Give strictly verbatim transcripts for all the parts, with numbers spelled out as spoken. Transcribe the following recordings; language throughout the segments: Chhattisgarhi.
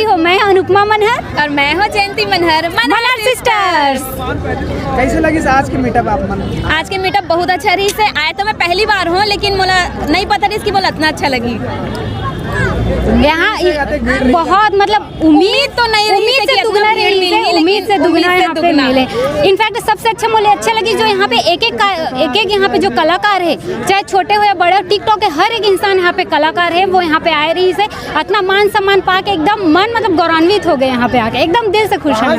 हो, मैं अनुपमा मनहर। और मैं हूँ जयंती मनहर, मनहर मनहर सिस्टर्स। कैसे लगिस आज के मीटअप आप मन? आज के मीटअप बहुत अच्छा रहिस हे। आए तो मैं पहली बार हूँ, लेकिन मोला नहीं पता रहिस कि मोला इतना अच्छा लगी। यहाँ बहुत, मतलब, उम्मीद तो नहीं रहिस उम्मीद से दुगना रहिस हे, लेकिन उम्मीद से दुगना यहाँ पे मिले। इनफैक्ट सबसे अच्छा मोला अच्छा लगी जो यहाँ पे एक एक का, एक एक यहाँ पे जो कलाकार है, चाहे छोटे हो या बड़े हो, TikTok के हर एक इंसान यहाँ पे कलाकार है, वो यहाँ पे आए रहिस हे। इतना मान सम्मान पा के एकदम मन, मतलब, गौरवान्वित हो गए यहाँ पे आके, एकदम दिल से खुश है।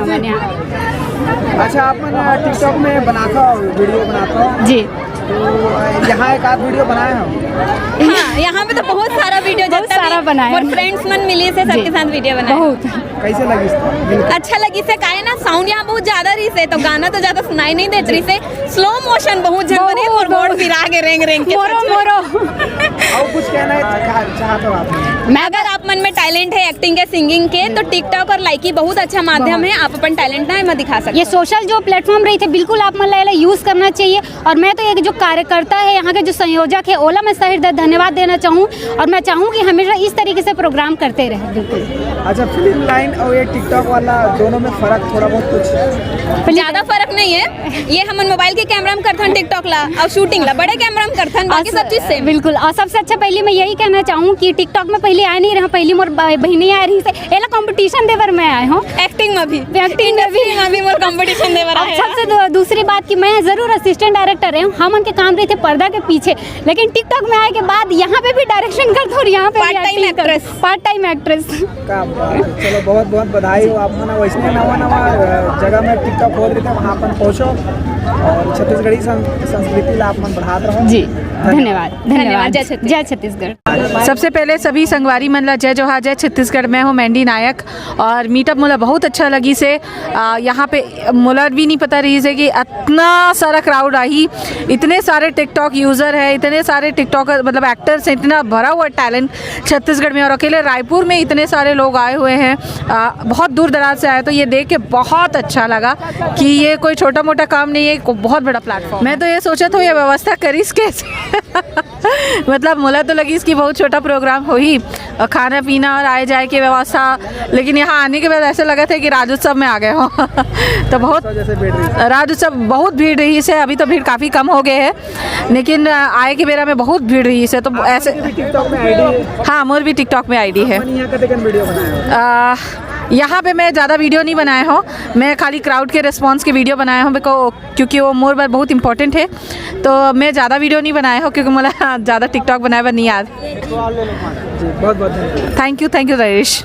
अच्छा, आप मन TikTok में बनाता हो, वीडियो बनाता हो? जी। तो यहाँ एक आध वीडियो बनाए हो? हाँ, यहाँ पे तो बहुत सारा वीडियो बहुत सारा बनाए और फ्रेंड्स मन मिली से सबके साथ वीडियो बनाए। बहुत। कैसे लगिस? अच्छा लगिस हे, काहे ना साउंड यहाँ बहुत ज्यादा रहिस हे, तो गाना तो ज्यादा सुनाई नहीं देत रहिस हे। स्लो मोशन बहुत झन बने और बहुत पिरा के रेंग रेंग के मोरो मोरो। और कुछ कहना है चाहते हो आप? मैं अगर आप मन में टैलेंट है एक्टिंग के, सिंगिंग के, तो TikTok और लाइकी बहुत अच्छा माध्यम है, आप अपन टैलेंट ना एमा दिखा सकते हो। ये सोशल जो प्लेटफॉर्म रहिथे, बिल्कुल आप मन ला यूज करना चाहिए। और मैं तो ये जो कार्यकर्ता है, यहाँ के जो संयोजक है, ओला मैं तहे दिल से धन्यवाद देना चाहूँ। और मैं चाहूँ कि हमेशा इस तरीके से प्रोग्राम करते रहे। बिल्कुल। अच्छा, फिल्म लाइन और ये TikTok वाला दोनों में फर्क थोड़ा बहुत कुछ? ज्यादा फर्क नहीं है। ये हमन मोबाइल के कैमरा में करथन TikTok ला, और शूटिंग ला बड़े कैमरा में करथन, बाकी सब चीज सेम। बिल्कुल। और सबसे अच्छा पहले मैं यही कहना चाहूँ कि TikTok में पहले आए नहीं रहा, पहली मोर ब-, बहिनी आए रहिस हे, एला कंपटीशन दे बर मैं आए हूँ। एक्टिंग में भी। एक्टिंग में भी। इंडस्ट्री में भी मोर कंपटीशन दे बर आए हूँ। सबसे दू-, दूसरी बात कि मैं जरूर असिस्टेंट डायरेक्टर हूँ, हमन के काम रहिथे पर्दा के पीछे, लेकिन TikTok में आए के बाद यहाँ पे भी डायरेक्शन करथों और यहाँ पे भी part time actress. Part time actress. का बात है। चलो, बहुत बहुत बधाई हो आप मन। वैसने नवा नवा जगह में TikTok खोल रहे थे, वहाँ अपन पहुँचो और छत्तीसगढ़ी सं-, संस्कृति ला आप मन बढ़ात रहो। जी, धन्यवाद। धन्यवाद। जय छत्तीसगढ़। सबसे पहले सभी संगवारी मन ला जय जोहार, जय छत्तीसगढ़। मैं हूँ मैंडी नायक और मीटअप मोला बहुत अच्छा लगिस हे। आ, यहाँ पे मोला भी नहीं पता रहिस हे कि इतना सारा क्राउड आही, इतने सारे TikTok यूजर है, इतने सारे टिकटॉकर, मतलब, एक्टर्स हैं, इतना भरा हुआ टैलेंट छत्तीसगढ़ में, और अकेले रायपुर में इतने सारे लोग आए हुए हैं, आ, बहुत दूर दराज से आए। तो ये देख के बहुत अच्छा लगा कि ये कोई छोटा मोटा काम नहीं है, एक बहुत बड़ा प्लेटफॉर्म। मैं तो ये सोचत हूँ, ये व्यवस्था करिस कैसे? मतलब, मोला तो लगिस कि बहुत छोटा प्रोग्राम होही, और खाना पीना और आए जाए के व्यवस्था, लेकिन यहाँ आने के बाद ऐसे लगथे कि राज्योत्सव में आ गए हो। तो बहुत जैसे भीड़ रहिस। राज्योत्सव बहुत भीड़ रहिस हे, अभी तो भीड़ काफ़ी कम हो गए हैं, लेकिन, अ, आए के बेरा में बहुत भीड़ रहिस हे, तो ऐसे। भी TikTok में आईडी है? हाँ, मोर भी TikTok में आईडी है। अपन यहाँ कतेकन वीडियो बनाए हो? अ, यहाँ पे मैं ज़्यादा वीडियो नहीं बनाया हूँ, मैं खाली क्राउड के रिस्पॉन्स के वीडियो बनाया हूँ, बिको क्योंकि वो मोर बर बहुत इंपॉर्टेंट है। तो मैं ज़्यादा वीडियो नहीं बनाया हूँ क्योंकि मोला ज़्यादा TikTok बनाए बर नहीं आत। जी, बहुत बहुत धन्यवाद। Thank you, thank you, Naresh.